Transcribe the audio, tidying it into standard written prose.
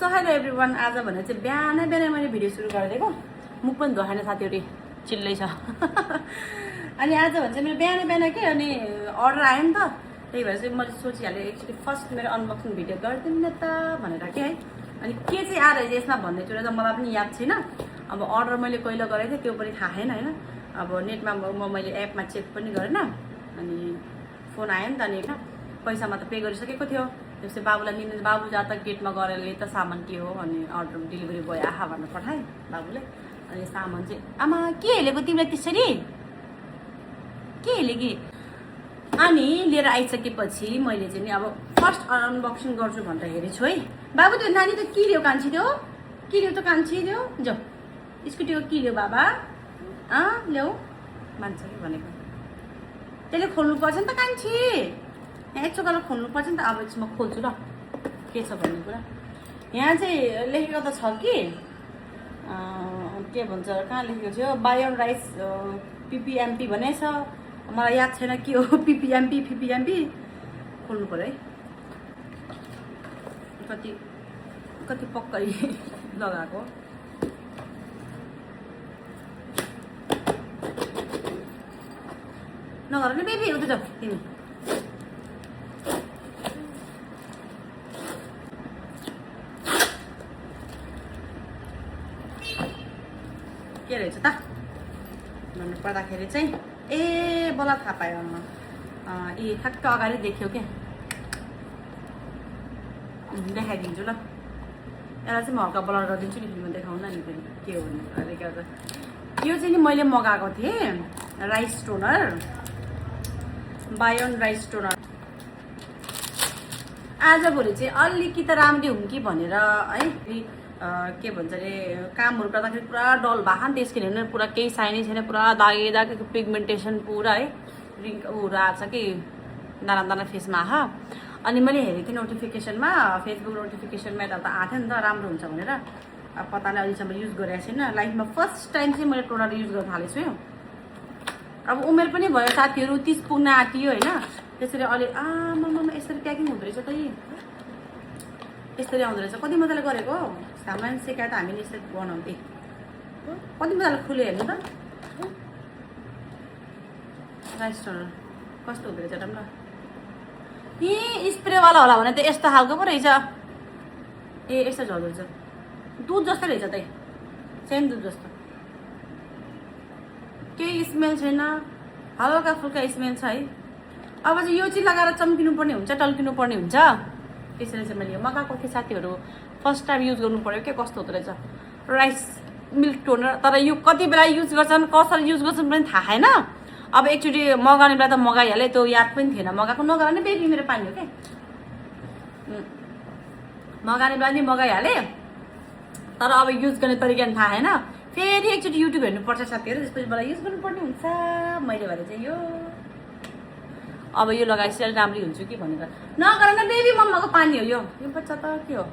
So hello everyone, आज भने चाहिँ बिहानै मैले भिडियो सुरु गरिदिएको। मुख पनि धोएन साथीहरु, चिल्लै छ। अनि आज भन्छ मेरो बिहानै के अनि अर्डर आयो नि त, त्यही भएर चाहिँ मैले सोचिहालेँ एक्चुअली फर्स्ट मेरो अनबक्सिङ भिडियो गरिदिउँ न त भनेर के है। अनि के चाहिँ आएर यसमा भन्ने कुरा त मलाई पनि याद छैन। अब अर्डर मैले कहिले गरेको थिएँ त्यो पनि थाहा छैन हैन। अब नेटमा मैले एपमा चेक पनि गरेन। अनि फोन आयो नि त, अनि पैसामा त पे गरिसकेको थियो। त्यसै बाबुलाई लिनु, बाबु जहाँ तक गेटमा गएर ले त सामान के हो अनि अर्डर डेलिभरी बोय आहा भनेर पठाएँ बाबुले। अनि सामान चाहिँ आमा के हेलेको तिमीलाई त्यसरी के हेले कि। अनि लिएर आइसकेपछि मैले चाहिँ नि अब फर्स्ट अनबक्सिङ गर्छु भनेर हेरेछु है। बाबु त्यो नानी त के ल्यायो कान्छी, त्यो के ल्यायो त कान्छी, त्यो जाऊ स्कुटीको के ल्यायो बाबा, ल्याऊ मान्छ कि भनेको। त्यसले खोल्नु पर्छ नि त कान्छी, यहाँ यस्तो गरेर खोल्नु पर्छ नि त। अब यसमा खोल्छु ल के छ भन्ने कुरा। यहाँ चाहिँ लेखेको त छ कि के भन्छ, कहाँ लेखेको थियो, बायोन राइस पिपिएमपी भनेछ। मलाई याद छैन के हो पिपिएमपी खोल्नु पर्यो है। कति पक्कै लगाएको नगर नि बेबी, उता जाऊ तिमी। के रहेछ त भन्नु पर्दाखेरि चाहिँ ए बल्ल थाहा पायो। ए ठ्याक्क अगाडि देख्यो क्या, देखाइदिन्छु ल। यसलाई चाहिँ म हल्का ब्लर गरिदिन्छु नि, फिल्ममा देखाउन नि फेरि के हो भन्ने कुराले गर्दा। यो चाहिँ नि मैले मगाएको थिएँ राइस टोनर, बायोन राइस टोनर। आजभोलि चाहिँ अलिकति राम्री हुँ कि भनेर है, के भन्छ अरे कामहरू गर्दाखेरि पुरा डल भएको नि, त्यसको हेर्नु पुरा केही साइनै छैन, पुरा दागी पिगमेन्टेसन पुरा है, रिङ्कहरू आएको छ कि दाना फेसमा आहा। अनि मैले हेरेको थिएँ नोटिफिकेसनमा, फेसबुक नोटिफिकेसनमा यता त आएको थियो नि त राम्रो हुन्छ भनेर। अब पता नै अहिलेसम्म युज गरेको छैन, लाइफमा फर्स्ट टाइम चाहिँ मैले टोनर युज गर्न थालेको छु। अब उमेर पनि भयो साथीहरू, 30 पुग्न आँटियो होइन। त्यसरी अलि आमामा यसरी प्याकिङ हुँदो रहेछ त, यसरी आउँदो रहेछ। कति मजाले गरेको सामान सिकाएर त हामीले यसरी बनाउँदै, कति मजाले खुल्यो हेर्नु त। राइस टोनर कस्तो हुँदो रहेछ राम्रो। यी स्प्रेवाला होला भने त यस्तो खालको पो रहेछ। ए यस्तो झर्दो रहेछ, दुध जस्तो रहेछ त, सेम दुध जस्तो, केही स्मेल छैन, हल्का फुल्का स्मेल छ है। अब चाहिँ यो चाहिँ लगाएर चम्किनु पर्ने हुन्छ, टल्किनु पर्ने हुन्छ। त्यसरी चाहिँ मैले मगाएको थिएँ साथीहरू, फर्स्ट टाइम युज गर्नु पर्यो के कस्तो हुँदो रहेछ राइस मिल्क टोनर। तर यो कति बेला युज गर्छन्, कसरी युज गर्छन् पनि थाहा छैन। अब एकचोटि मगाउने बेला त मगाइहालेँ, त्यो याद पनि थिएन मगाएको। नगर नि बेबी, मेरो पानी हो क्या। मगाउने बेला नि मगाइहालेँ, तर अब युज गर्ने तरिका पनि थाहा छैन। फेरि एकचोटि युट्युब हेर्नुपर्छ साथीहरू, त्यसपछि मलाई युज गर्नुपर्ने हुन्छ। मैले भने चाहिँ यो अब यो लगाएपछि अलिक राम्री हुन्छु कि भनेर। नगर न बेबी, मम्माको पानी हो यो बच्चा त के हो।